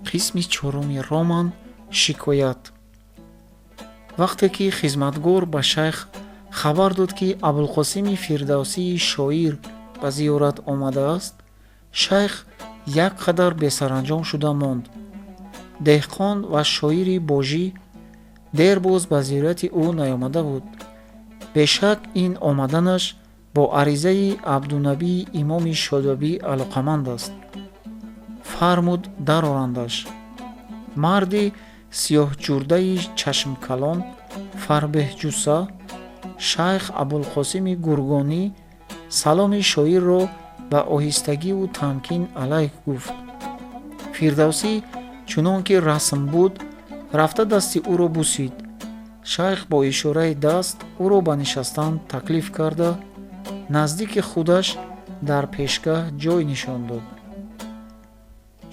Қисми чоруми роман «Шикоят». Вақте ки хизматгор ба шайх хабар дод, ки Абулқосими Фирдавсии шоир ба зиёрат омадааст, шайх як қадар бесаранҷом шуда монд. Деҳқон ва шоири божӣ дербоз ба зиёрати ӯ наёмада буд. Бешак, ин омаданаш бо аризаи Абдунабии имоми Шодобӣ алоқаманд аст. Фармуд дарорандаш. Марди сиёҳҷурдаи чашмкалон, фарбеҳҷусса, шайх Абулқосими Гургонӣ саломи шоирро ба оҳистагиву тамкин алайк гуфт. Фирдавсӣ, чунон ки расм буд, рафта дасти ӯро бусид. Шайх бо ишораи даст ӯро ба нишастан таклиф карда, наздики худаш дар пешгаҳ ҷой нишон дод.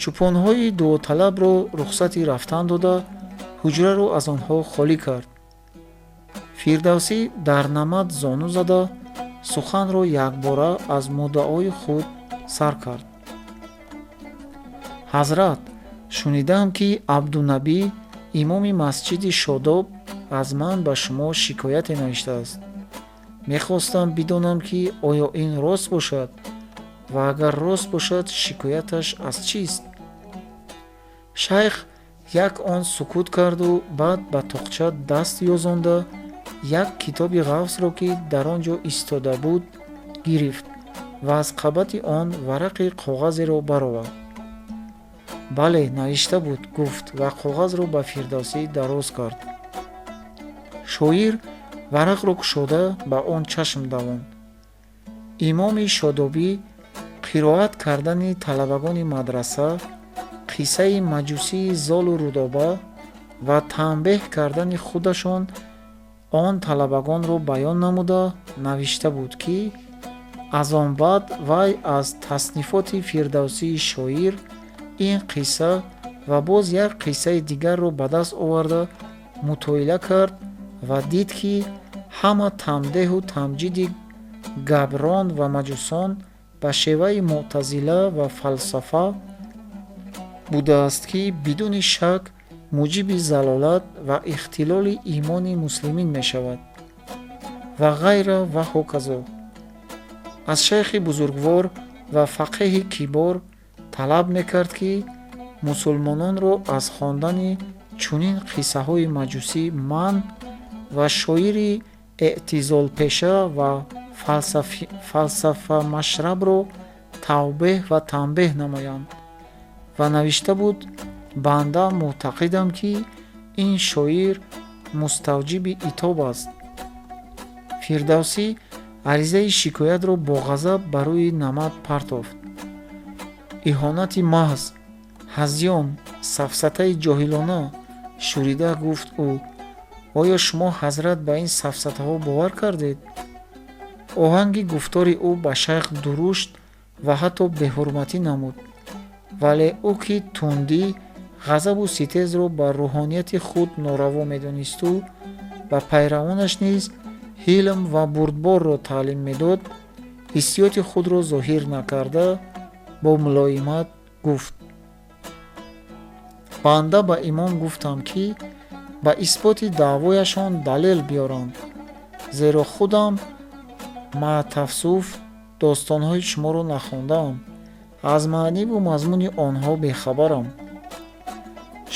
Чӯпонҳои дуоталабро рухсати рафтан дода, ҳуҷраро аз онҳо холӣ кард. Фирдавсӣ дар намад зону зада, суханро якбора аз муддаои худ сар кард: «Ҳазрат, шунидаам, ки Абдунабӣ, имоми масҷиди Шодоб, аз ман ба шумо шикояте навиштааст. Мехостам бидонам, ки оё ин рост бошад ва агар рост бошад, шикояташ аз чист?» Шайх як он сукут карду баъд ба тоқча даст ёзонда, як китоби ғафсро, ки дар он ҷо истода буд, гирифт ва аз қабати он варақи коғазеро баровард. «Бале, навишта буд», — гуфт ва коғазро ба Фирдавсӣ дароз кард. Шоир варақро кушода, ба он чашм давонд. Имоми Шодобӣ қироат кардани талабагони мадраса, қиссаи маҷусии Золу Рудоба ва танбеҳ кардани худашон он талабагонро баён намуда навишта буд, ки аз он баъд вай аз таснифоти Фирдавсии шоир ин қисса ва боз як қиссаи дигарро ба даст оварда, мутоила кард ва дид, ки ҳама тамдеҳу тамҷиди габрон ва маҷусон ба шеваи мӯътазила ва фалсафа будааст, ки бидуни шак муҷиби залолат ва ихтилоли имони муслимин мешавад ва ғайра ва ҳоказо. Аз шайхи бузургвор ва фақеҳи кибор талаб мекард, ки мусулмононро аз хондани чунин қиссаҳои маҷусӣ манъ ва шоири эътизолпеша ва фалсафамашрабро тавбеҳ ва танбеҳ намоянд. Ва навишта буд: «Банда мӯътақидам, ки ин шоир муставҷиби итоб аст». Фирдавсӣ аризаи шикоятро бо ғазаб ба рӯи намад партофт. «Иҳонати маҳз, ҳазён, сафсатаи ҷоҳилона!» — шӯрида гуфт ӯ. «Оё шумо, ҳазрат, ба ин сафсатаҳо бовар кардед?» Оҳанги гуфтори ӯ ба шайх дурушт ва ҳатто беҳурматӣ намуд, вале ӯ, ки тундӣ, ғазабу ситезро ба рӯҳонияти худ нораво медонисту ба пайравонаш низ ҳилм ва бурдборро таълим медод, ҳиссиёти худро зоҳир накарда, бо мулоимат гуфт: «Банда ба имом гуфтам, ки ба исботи даъвояшон далел биёранд, зеро худам, маъатаассуф, достонҳои шуморо нахондаам, аз маъниву мазмуни онҳо бехабарам».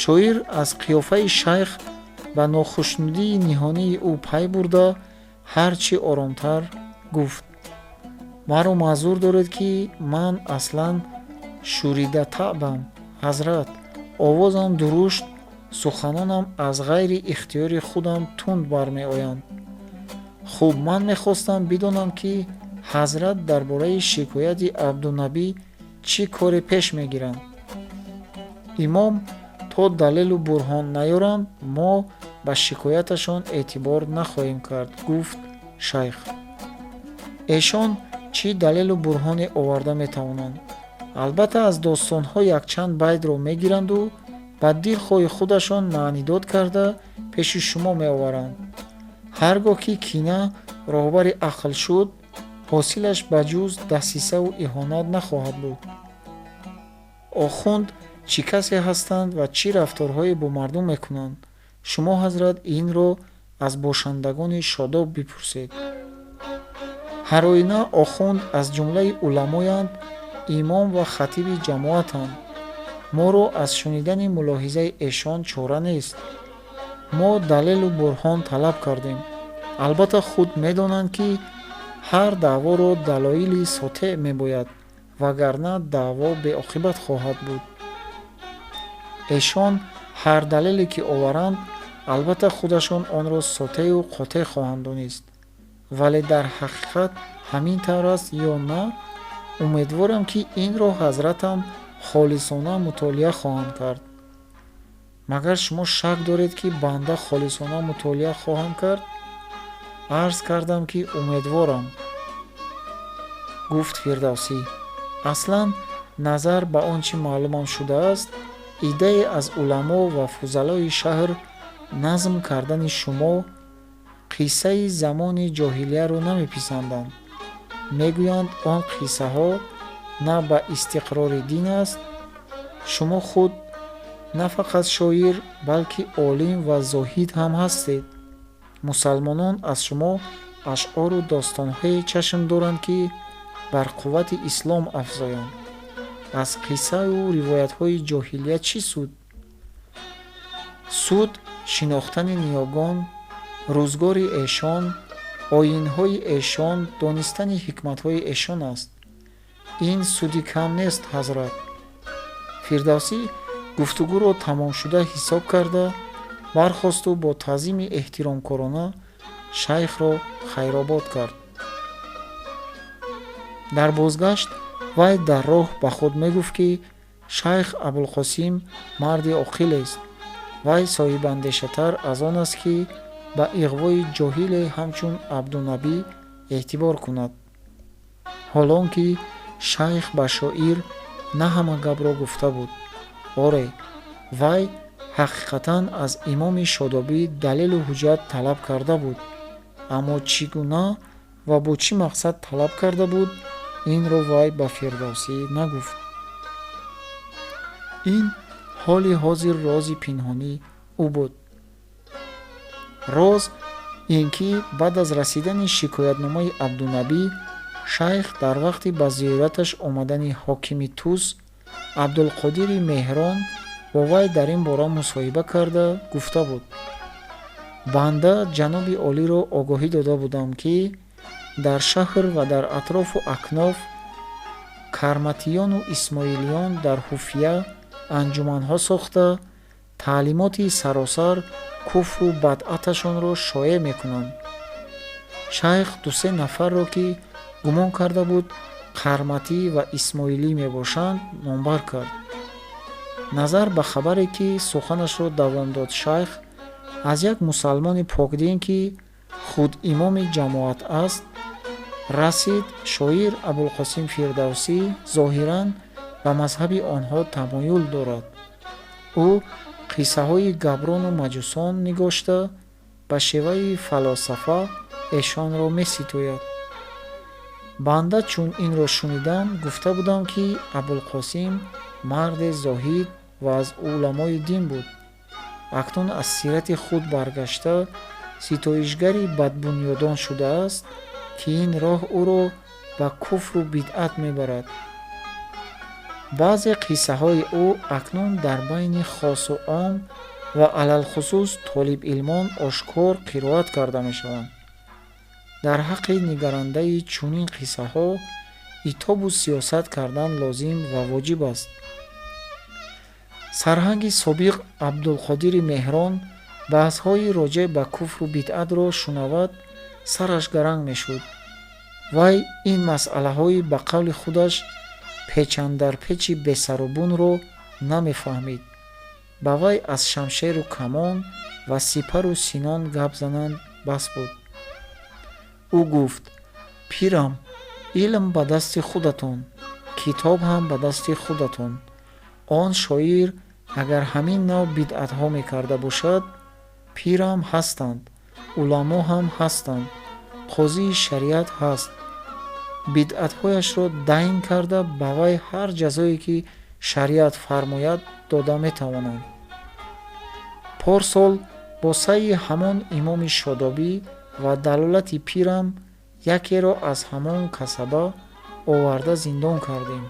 Шоир аз қиёфаи шайх ба нохушнудии ниҳонии ӯ пай бурда, ҳар чӣ оромтар гуфт: «Маро маъзур доред, ки ман аслан шӯридатаъбам, ҳазрат, овозам дурушт, суханонам аз ғайри ихтиёри худам тунд бармеоянд. Хуб, ман мехостам бидонам, ки ҳазрат дар бораи шикояти Абдунабӣ чӣ коре пеш мегиранд?» «Имом то далелу бурҳон наёранд, мо ба шикояташон эътибор нахоҳем кард», — гуфт шайх. «Эшон чӣ далелу бурҳоне оварда метавонанд? Албатта, аз достонҳо якчанд байтро мегиранду ба дилхоҳи худашон маънидод карда, пеши шумо меоваранд. Ҳар гоҳ ки кина роҳбари ақл шуд, ҳосилаш ба ҷуз дасисаву иҳонат нахоҳад буд». Охунд Чӣ касе ҳастанд ва чӣ рафторҳое бо мардум мекунанд, шумо ҳазрат инро аз бошандагони Шодоб бипурсед. Ҳар оина охунд аз ҷумлаи уламоянд, имом ва хатиби ҷамоатанд. Моро аз шунидани мулоҳизаи эшон чора нест. Мо далелу бурҳон талаб кардем. Албатта, худ медонанд, ки ҳар даъворо далоили сотеъ мебояд, вагарна даъво беоқибат хоҳад буд. Эшон ҳар далеле ки оваранд, албатта худашон онро сотеъу қотеъ хоҳанд донист, вале дар ҳақиқат ҳамин тавр аст ё на, умедворам, ки инро ҳазратам холисона мутолиа хоҳанд кард. Магар шумо шак доред, ки банда холисона мутолиа хоҳам кард? Арз кардам, ки умедворам. Гуфт Фирдавсӣ: аслан, назар ба он чӣ маълумам шудааст, иддае аз уламо ва фузалои шаҳр назм кардани шумо қиссаи замони ҷоҳилияро намеписанданд. Мегӯянд, он қиссаҳо на ба истиқрори дин аст. Шумо худ на фақат шоир, балки олим ва зоҳид ҳам ҳастед. Мусалмонон аз шумо ашъору достонҳое чашм доранд, ки бар қуввати ислом афзоянд. Аз қиссаю ривоятҳои ҷоҳилия чӣ суд? Суд шинохтани ниёгон, рӯзгори эшон, оинҳои эшон, донистани ҳикматҳои эшон аст. Ин суди кам нест, ҳазрат. Фирдавсӣ гуфтугӯро тамомшуда ҳисоб карда, бархосту бо таъзими эҳтиромкорона шайхро хайробод кард. Дар бозгашт вай дар роҳ ба худ мегуфт, ки шайх Абулқосим марди оқилест. Вай соҳибандешатар аз он аст, ки ба иғвои ҷоҳиле ҳамчун Абдунабӣ эътибор кунад. Ҳолон ки шайх ба шоир на ҳама гапро гуфта буд. Оре, вай ҳақиқатан аз имоми Шодобӣ далелу ҳуҷҷат талаб карда буд, аммо чӣ гуна ва бо чӣ мақсад талаб карда буд, инро вай ба Фирдавсӣ нагуфт. Ин ҳоли ҳозир рози пинҳонии ӯ буд. Роз ин ки баъд аз расидани шикоятномаи Абдунабӣ, шайх дар вақти ба зиёраташ омадани ҳокими Тус Абдулқодири Меҳрон бо вай дар ин бора мусоҳиба карда гуфта буд: банда ҷаноби олиро огоҳӣ дода будам, ки дар шаҳр ва дар атрофу акноф карматиёну исмоилиён дар ҳуфия анҷуманҳо сохта, таълимоти саросар куфру бадъаташонро шоеъ мекунанд. Шайх дусе нафарро, ки гумон карда буд қарматӣ ва исмоилӣ мебошанд, номбар кард. Назар ба хабаре, ки суханашро давом дод шайх, аз як мусалмони покдин, ки худ имоми ҷамоат аст, расид, шоир Абулқосим Фирдавсӣ зоҳиран ба мазҳаби онҳо тамоюл дорад. Ӯ қиссаҳои габрону маҷусон нигошта, ба шеваи фалосафа эшонро меситояд. Банда чун инро шунидам, гуфта будам, ки Абулқосим марде зоҳид ва аз уламои дин буд, акнун аз сирати худ баргашта, ситоишгари бадбунёдон шудааст, ки ин роҳ ӯро ба куфру бидъат мебарад. Баъзе қиссаҳои ӯ акнун дар байни хосу ом ва алалхусус толибилмон ошкор қироат карда мешаванд. Дар ҳаққи нигарандаи чунин қиссаҳо итобу сиёсат кардан лозим ва воҷиб аст. Сарҳанги собиқ Абдулқодири Меҳрон баҳсҳои роҷеъ ба куфру бидъатро шунавад, сараш гаранг мешуд. Вай ин масъалаҳои ба қавли худаш печандарпечи бесарубунро намефаҳмид. Ба вай аз шамшеру камон ва сипару синон гап зананд бас буд. Ӯ гуфт: пирам, илм ба дасти худатон, китоб ҳам ба дасти худатон. Он шоир агар ҳамин навъ бидъатҳо мекарда бошад, пирам ҳастанд, уламо ҳам ҳастанд, қозии шариат ҳаст, бидъатҳояшро дайн карда, ба вай ҳар ҷазое ки Шариат фармояд, дода метавонам. Порсол бо саъйи ҳамон имоми Шодобӣ ва далолати пирам якеро аз ҳамон касаба оварда зиндон кардем.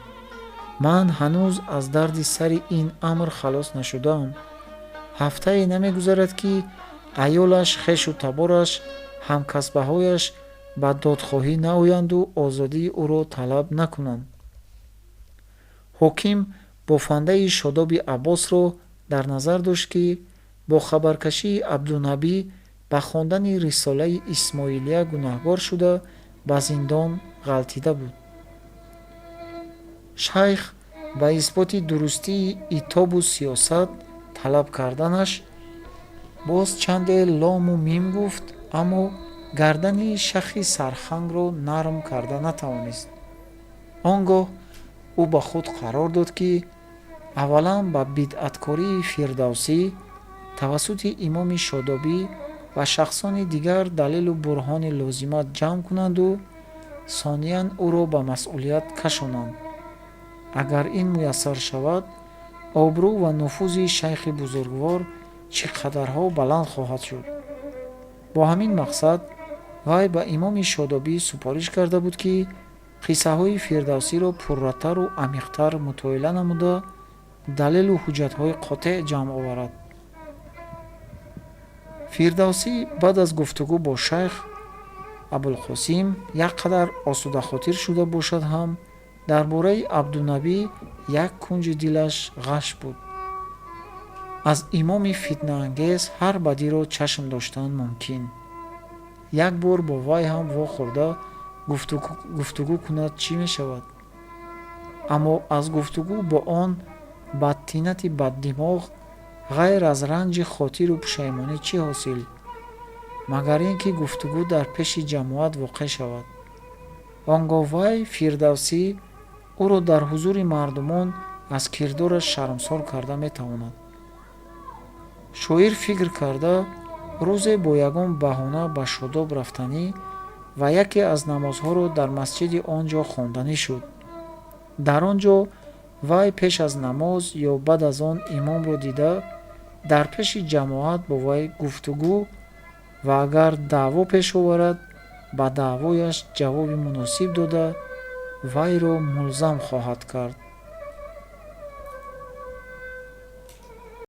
Ман ҳанӯз аз дарди сари ин амр халос нашудаам. Ҳафтае намегузарад, ки аёлаш, хешу табораш, ҳамкасбаҳояш ба додхоҳӣ наоянду озодии ӯро талаб накунанд. Ҳоким бофандаи Шодоби Аббосро дар назар дошт, ки бо хабаркашии Абдунабӣ ба хондани рисолаи Исмоилия гунаҳгор шуда, ба зиндон ғалтида буд. Шайх ба исботи дурустии итобу сиёсат талаб карданаш боз чанде лому мим гуфт, аммо гардани шахи сархангро нарм карда натавонист. Он гоҳ ӯ ба худ қарор дод, ки аввалан ба бидъаткории Фирдавсӣ тавассути имоми Шодобӣ ва шахсони дигар далелу бурҳони лозима ҷамъ кунанду сониян ӯро ба масъулият кашонанд. Агар ин муяссар шавад, обрӯ ва нуфузи шайхи бузургвор чӣ қадарҳо баланд хоҳад шуд. Бо ҳамин мақсад вай ба имоми Шодобӣ супориш карда буд, ки қиссаҳои Фирдавсиро пурратару амиқтар мутоила намуда, далелу ҳуҷҷатҳои қотеъ ҷамъ оварад. Фирдавсӣ баъд аз гуфтугӯ бо шайх Абулқосим як қадар осудахотир шуда бошад ҳам, дар бораи Абдунабӣ як кунҷи дилаш ғаш буд. Аз имоми фитнаангез ҳар бадиро чашм доштан мумкин. Як бор бо вай ҳам вохӯрда гуфтугӯ кунад, чӣ мешавад? Аммо аз гуфтугӯ бо он бадтинати баддимоғ ғайр аз ранҷи хотиру пушаймонӣ чӣ ҳосил? Магар ин ки гуфтугӯ дар пеши ҷамоат воқеъ шавад. Он гоҳ вай, Фирдавсӣ, ӯро дар ҳузури мардумон аз кирдораш шармсор карда метавонад. Шоир фикр карда, рӯзе бо ягон баҳона ба Шодоб рафтанӣ ва яке аз намозҳоро дар масҷиди он ҷо хонданӣ шуд. Дар он ҷо вай пеш аз намоз ё баъд аз он имомро дида, дар пеши ҷамоат бо вай гуфтугӯ ва агар даъво пеш оварад, ба даъвояш ҷавоби муносиб дода, вайро мулзам хоҳад кард.